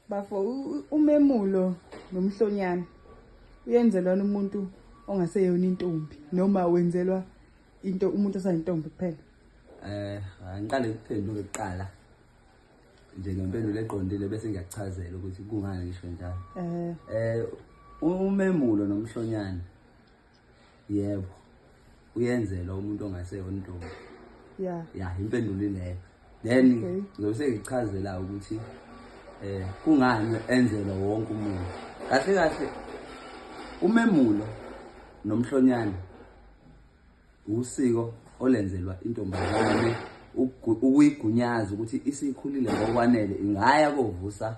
Bafo, umemulo nomhlonyana uyenzelwana umuntu ongaseyona intombi noma wenzelwa into umuntu osayintombi kuphela? Angiqale ngikuphendule kuqala nje ngempendulo eqondile bese ngiyakuchazela ukuthi kungani ngisho njalo. Umemulo nomhlonyana, yebo, uyenzelwa umuntu ongaseyona intombi. Ya, impendulo ileyo. Then ngizobe sengichazela ukuthi kungani enzelwa wonke umuntu. Kahle kahle umemulo nomhlonyana usiko olenzelwa intombazane ukuyigunyaza ukuthi isikhulile ngokwanele ingaya kovusa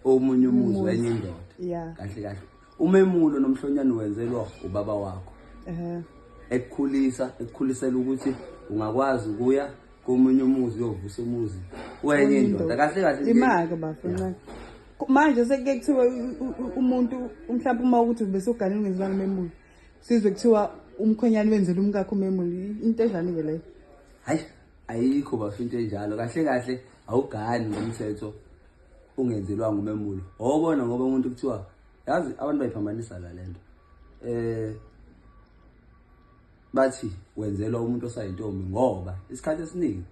omunye umuzi wenye indoda. Kahle kahle umemulo nomhlonyane wenzelwa ubaba wakho. Ekukhulisa, ekukhulisela ukuthi ungakwazi ukuya komunye umuzi uyovusa umuzi wenye indoda. Kahle kahle imake bafo ncane. Manje sekuke kuthiwa umuntu mhlawumbe uma ukuthi bese uganile ungenzelanga umemulo, sizwe kuthiwa umkhwenyane wenzela umkakho umemulo. Into enjani ke leyo? Hayi, ayikho bafo into enjalo. Kahle kahle awugani ngomthetho ungenzelwanga umemulo. Awubona ngoba umuntu kuthiwa, yazi abantu bayiphambanisa la lento. Bathi wenzelwa umuntu osayintombi ngoba isikhathi esiningi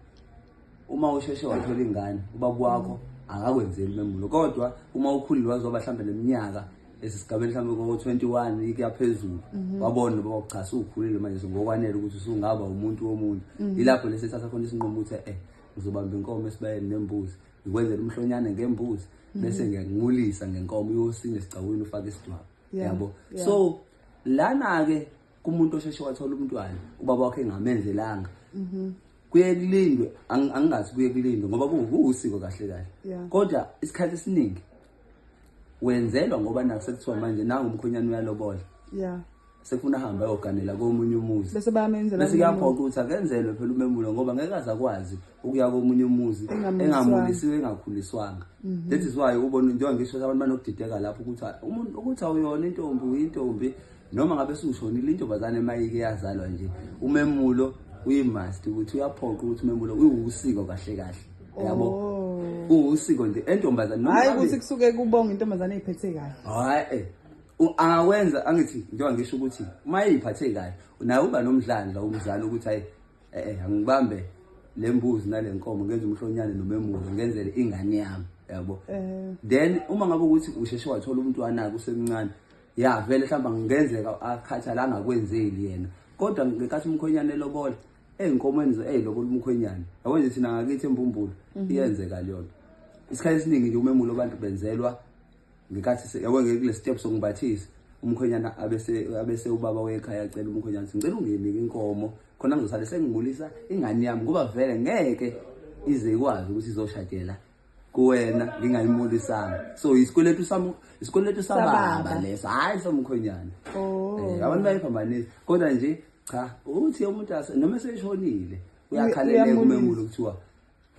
uma usheshe wathola ingane ubaba wakho akakwenzeli umemulo, kodwa uma ukhulile wazoba mhlambe neminyaka esisigabeni mhlambe ko-21 ikuya phezulu, wabona ubaba cha usukhulile manje ngokwanele ukuthi usungaba umuntu womuntu, ilapho lesi thatha khona isinqumo ukuthi ngizobamba inkomo esibayeni nembuzi, ngikwenzele umhlonyane ngembuzi, bese ngiyakunqulisa ngenkomo uyosina esigcawini ufake isidwaba. Yabo. So lana ke kumuntu osheshe wathola umntwana ubaba wakhe engamenzelanga, kuye kulindwe, angingathi kuye kulindwe ngoba kuwusiko kahle kahle, kodwa isikhathi esiningi wenzelwa ngoba nakho sekuthiwa manje nangu umkhwenyana uyalobola, sekufuna ahambe ayoganela komunye umuzi, bese bayamenzela, bese kuyaphoqa ukuthi akenzelwe phela umemulo ngoba ngeke aze akwazi ukuya komunye umuzi engamulisiwe, engakhuliswanga. That is why ubona njengoba ngisho abantu banokudideka lapho ukuthi umuntu ukuthi awuyona intombi, uyintombi noma ngabe sushonile intombazane emayike yazalwa nje. Umemulo uyimust ukuthi uyaphoqa ukuthi umemulo uwusiko kahle kahle, yabo, uwusiko nje entombazane noma hayi ukuthi kusuke kubonga intombazane eyiphethe kahle. Hayi, angakwenza angithi njengoba ngisho ukuthi uma eyiphathe kahle naye uba nomdlandla umzali ukuthi hayi, angibambe le mbuzi nale nkomo ngenze umhlonyane nomemulo ngenzele ingane yami, yabo. Then uma ngabe ukuthi usheshe wathola umntwana kusemncane, ya vele mhlawumbe ngenzeka akhathala angakwenzeli yena, kodwa ngenkathi umkhwenyane elobola ey'nkomweni ey'lobola umkhwenyane, yabo nje thina ngakithi eMbumbulu iyenzeka leyo nto. Isikhathi esiningi nje umemulo abantu benzelwa ngenkathi yabo kule step sokumbathisa umkhwenyana, abese ubaba wekhaya acela umkhwenyana ukuthi ngicela unginike inkomo khona ngizosale sengimulisa ingane yami ngoba vele ngeke ize ikwazi ukuthi izoshadela kuwena ngingayimulisanga. So isikweletu sami, isikweletu sababa leso, hayi somkhwenyana. Abantu bayiphambanisa, kodwa nje cha, uthi umuntu noma eseshonile uyakhaleleka umemulo kuthiwa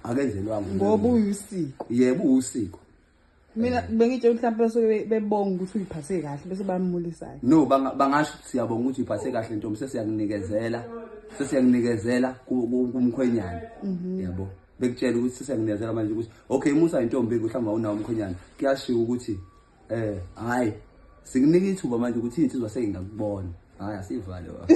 akenzelwanga ngoba uyusiko. Yebo, uwusiko. Mina bengitshela mhlawumbe basuke bebonga ukuthi uyiphathe kahle bese bamulisayo. No, bangasho siyabonga ukuthi uyiphathe kahle ntombi, sesiyakunikezela kumkhwenyana, yabo, bekutshela ukuthi sesiyakunikezela manje ukuthi okay, musa intombi mhlawumbe awunawo umkhwenyana, kuyashiwo ukuthi hayi, sikunika ithuba manje ukuthi insizwa seyingakubona. Hayi, asivale wa.